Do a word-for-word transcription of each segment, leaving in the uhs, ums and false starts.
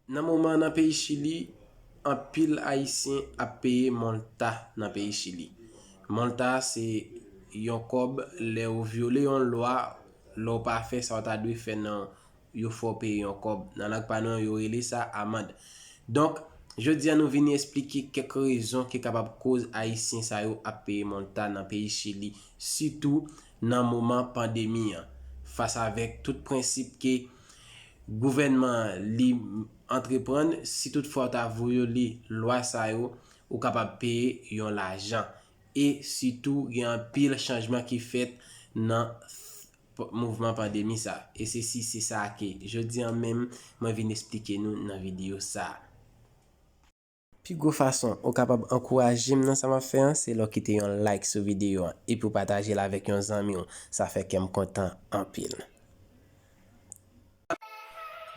Nan moman nan peyi Chili, anpil Ayisyen ap peye molta nan peyi Chili. Molta se yon kòb lè ou vyole yon lwa, lè w pa fè sa w ta dwe fè nan yo fè w peye yon kòb. Nan lang pa nou an, yo rele sa amann. Donk, jodi a nou vin esplike kèk rezon ki kapab koz Ayisyen sa yo ap peye molta nan peyi Chili, sitou nan moman pandemi an. Fas avèk tout prensip ke gouvènman an li antreprann, si toutfwa w ta vyole lwa sa yo, ou kapab peye yon lajan. E sitou, gen anpil chanjman ki fèt nan p-, mouvman pandemi sa. E se si se sa ke jodi a menm, mwen vin esplike nou nan videyo sa. Pi gwo fason ou kapab ankouraje m nan sa m ap fè an, se lè w kite yon like sou videyo an, epi w pataje l avèk yon zanmi w. Sa fè kè m kontan anpil.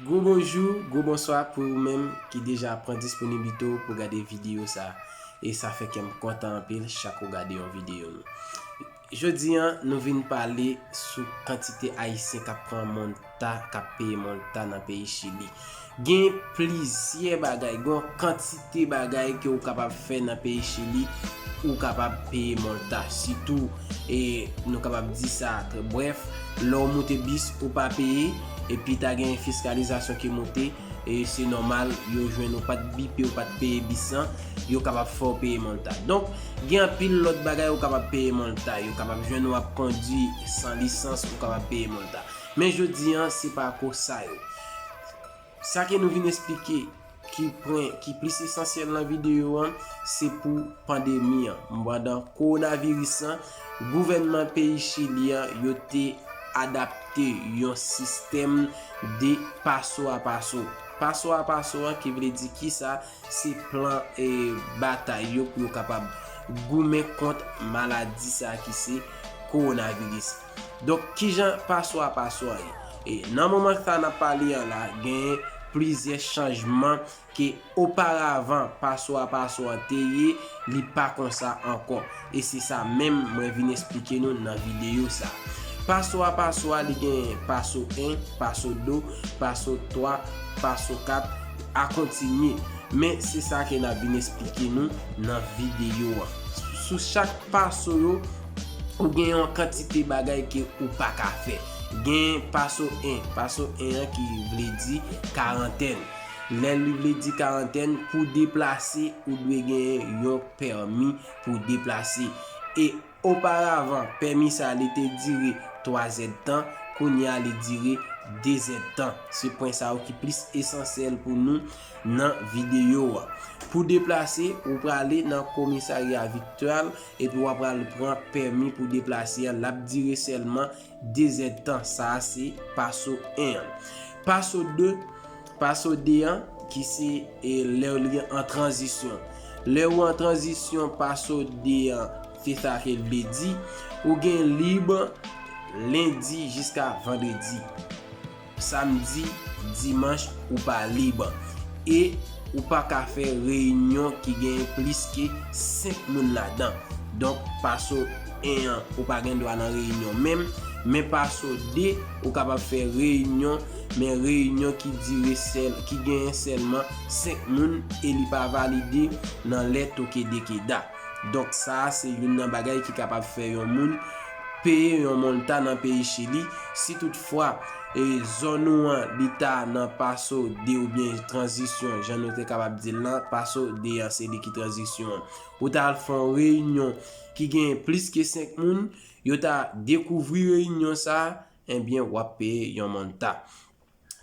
Gwo bonjou, gwo bonswa pou ou menm ki deja pran disponibite w pou gade videyo sa. E sa fè kè m kontan anpil chak ou gade yon videyo nou. Jodi a, nou vin pale sou kantite Ayisyen k ap pran molta, k ap peye molta nan peyi Chili. Gen plizyè bagay, gen yon kantite bagay ke ou kapab fè nan peyi Chili, ou kapab peye molta. Sitou, e, nou kapab di sa, brèf, lè w moute bis, ou pa peye, epi ta gen fiskalizasyon ki moute, e se nòmal, yo jwenn ou pa t bipe, ou pa t peye bis lan, yo kapab fè w peye molta. Donk, gen anpil lòt bagay ou kapab peye molta. Yo kapab jwenn ou ap kondwi san lisans, ou kapab peye molta. Men jodi a, se pa ko sa yo. Sa ke nou vin esplike ki pwen ki plis esansyèl nan videyo an, se pou pandemi an. Pandan kowonaviris lan, gouvènman peyi Chili an, yo te adapte yon sistèm de paso a paso. Paso a paso an ki vle di kisa? Se plan, e, batay yo pou yo kapab goumen kont maladi sa ki se kowonaviris. Donk, kijan paso a paso an ye? E nan moman sa n ap pale an la, gen plizyè chanjman ke oparavan paso a paso an te ye, li pa konsa ankò. E se sa menm mwen vin esplike nou nan videyo sa. Paso a paso a, li gen paso en, paso de, paso twa, paso kat, a kontinye. Men se sa ke n ap vin esplike nou nan videyo an. Sou chak paso yo, ou gen yon kantite bagay ke ou pa ka fè. Gen paso en, paso en an ki vle di karantèn. Lè li vle di karantèn, pou deplase, ou dwe genyen yon pèmi pou deplase. E oparavan, pèmi sa li te dire twa zèdtan, kounye a li dire de zèdtan. Se pwen sa yo ki plis esansyèl pou nou nan videyo a. Pou deplase, ou prale nan komisarya Victral epi w ap pral pran pèmi pou deplase a, l ap dire sèlman de zèdtan. Sa a se paso en an. Paso de, paso de an, ki se, e, lè li an tranzisyon. Lè ou an tranzisyon, paso de an, se sa ke l vle di. Ou gen lib lendi jiska vandredi. Samdi, dimanch, ou pa lib. E ou pa ka fè reyinyon ki gen plis ke senk moun ladan. Donk, paso en an, ou pa gen dwa nan reyinyon menm. Men paso de, ou kapab fè reyinyon, men reyinyon ki dire sèl, ki genyen sèlman senk moun e li pa valide nan lè tokedekeda. Donk, sa a se youn nan bagay ki kapab fè yon moun peye yon molta nan peyi Chili. Si toutfwa, e, zòn ou an, li ta nan paso de oubyen tranzisyon, jan nou te kapab di l lan, paso de an, se li ki tranzisyon an. Ou ta al fè yon reyinyon ki genyen plis ke senk moun, yo ta dekouvri reyinyon sa a, ebyen, w ap peye yon molta.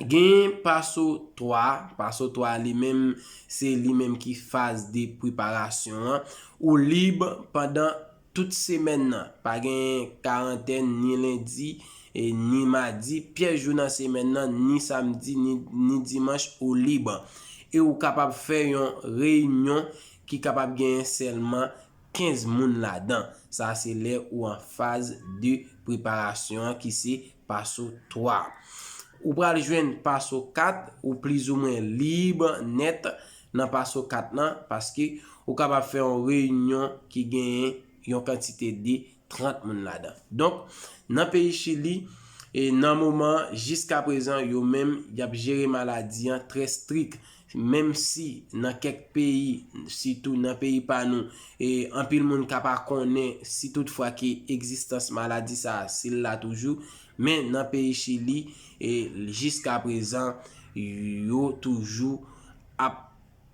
Genyen paso twa, paso twa li menm, se li menm ki faz de preparasyon an. Ou lib pandan tout semèn nan. Pa gen karantèn ni lendi, e, ni madi. Pyès jou nan semèn nan, ni samdi, ni, ni dimanch, ou lib. E ou kapab fè yon reyinyon ki kapab genyen sèlman kenz moun ladan. Sa se lè ou an faz de preparasyon an ki se paso twa. Ou pral jwenn paso kat, ou plizoumwen lib nèt nan paso kat lan, paske ou kapab fè yon reyinyon ki genyen yon kantite de trant moun ladan. Donk, nan peyi Chili, E nan moman, jiska prezan, yo menm, y ap jere maladi an trè strik. Menm si nan kèk peyi, sitou nan peyi pa nou, e anpil moun ka pa konnen si toutfwa ke egzistans maladi sa a, si l la toujou, men nan peyi Chili, e jiska prezan, yo toujou ap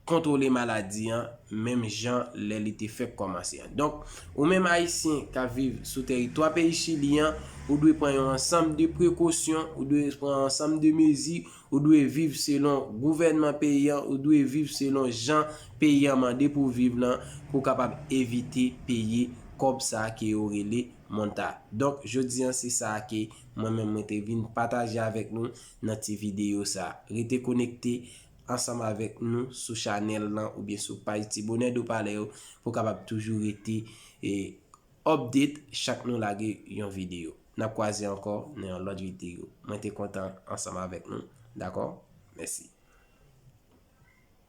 kontwole maladi an, menm jan lè li te fèk kòmanse an. Donk, ou menm Ayisyen k ap viv sou tèritwa peyi Chili an, ou dwe pran yon ansanm de prekosyon, ou dwe pran yon ansanm de mezi, ou dwe viv selon gouvènman peyi an, ou dwe viv selon jan peyi an mande pou w viv lan, pou w kapab evite peye kòb sa a ke yo rele multa. Donk, jodi an, se sa a ke mwen menm mwen te vin pataje avèk nou nan ti videyo sa a. Rete konekte ansanm avèk nou sou chanèl lan oubyen sou paj Ti Bonè Dopalè yo pou w kapab toujou rete, e, update chak nou lage yon videyo. N ap kwaze ankò nan yon lòt videyo. Mwen te kontan ansanm avèk nou. Dakò? Mèsi.